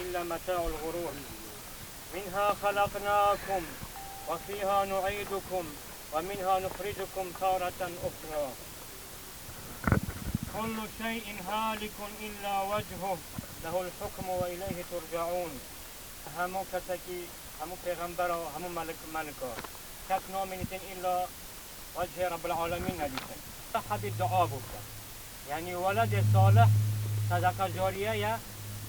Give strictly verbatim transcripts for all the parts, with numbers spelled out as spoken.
إلا متاع الغرور. منها خلقناكم وفيها نعيدكم ومنها نخرجكم تارة أخرى. كل شيء هالك إلا وجهه له الحكم وإليه ترجعون. Hemû kesekî, hemû pêxembera, hemû melik, melika, kes namînitin îla wechê Rebbil Alemîn nedîtin. Hebî dua bû bikin. Yanî weledê salih sedeqa cariye ye.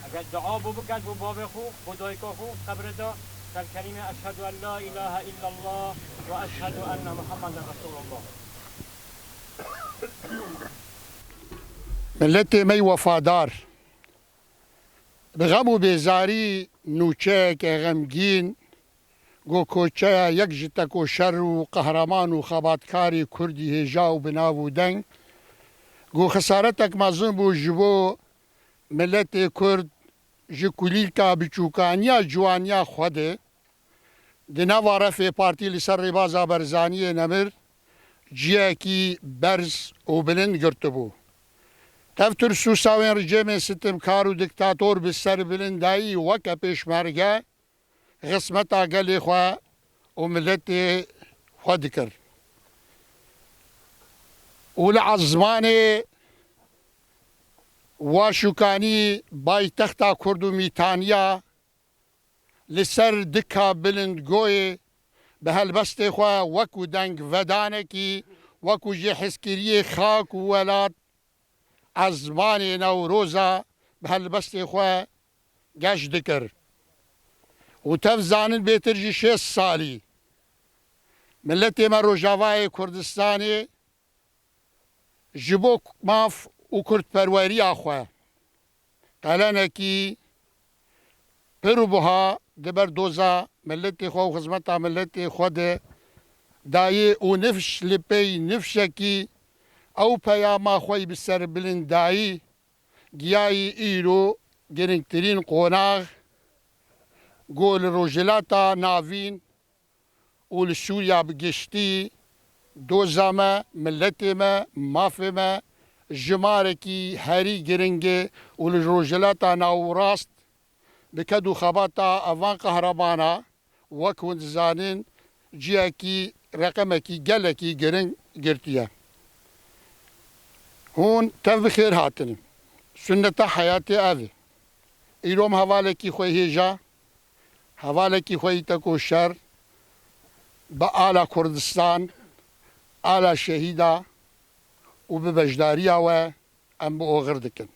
Eger dua bû biket bo bavê xwe, bo dayika xwe, qebrê de ser kelîmê eşhedû en la îlahe îllallah ve eşhedû enne Muhammeden Resûlullah. Miletê me yî wefadar, bi xem û bêzarî nûçeyeke xemgîn, ku koçeya yek ji tekoşer û qehreman û xebatkarê Kurdî hêja û bi nav û deng, ku xesaretek mezin bû ji bo miletê Kurd, ji kulîlka biçûkaniya ciwaniya xwe de, di nava refê partî li ser rêbaza Barzaniyê nemir ciyekî berz û bilind girtibû. Tev tirs û sawên rejîmên sitimkar û diktator bi serbilindayî weke pêşmerge xizmeta gelê xwe û miletê xwe dikir. Û li ezmanê Waşûkanî, paytexta Kurd û Mîtaniya, li ser dika bilindgoyê bi helbestê xwe wekû dengvedanekî, wekû jêhizkiriyê xak û welat, ezmanê Newroza bi helbestê xwe geş dikir. Û tev zanin bêtir ji şêst salî miletê me Rojavayê Kurdistanê ji bo maf û kurdperweriya xwe qelenekî pir û buha di ber doza miletê xwe û xizmeta miletê xwe de dayê û nifş li pey nifşekî ew peyama xwe yî bi serbilindayî giyayî îro giringtirîn qonax ku li Rojhilata Navîn û li Sûriya bi giştî doza me, miletê me, mafê me jimarekî herî giring e û li Rojhilata Navrast bi ked û xebata evan qehramana, wek hûn dizanin, ciyekî, reqemekî gelekî giring girtiye. Hûn tev bi xêr hatin. Sunneta heyatê ev e. Îro em hevalekî xwe hêja, hevalekî xwe yî tekoşer bi ala Kurdistan, ala şehîda û bi beşdariya we em bi oxir dikin.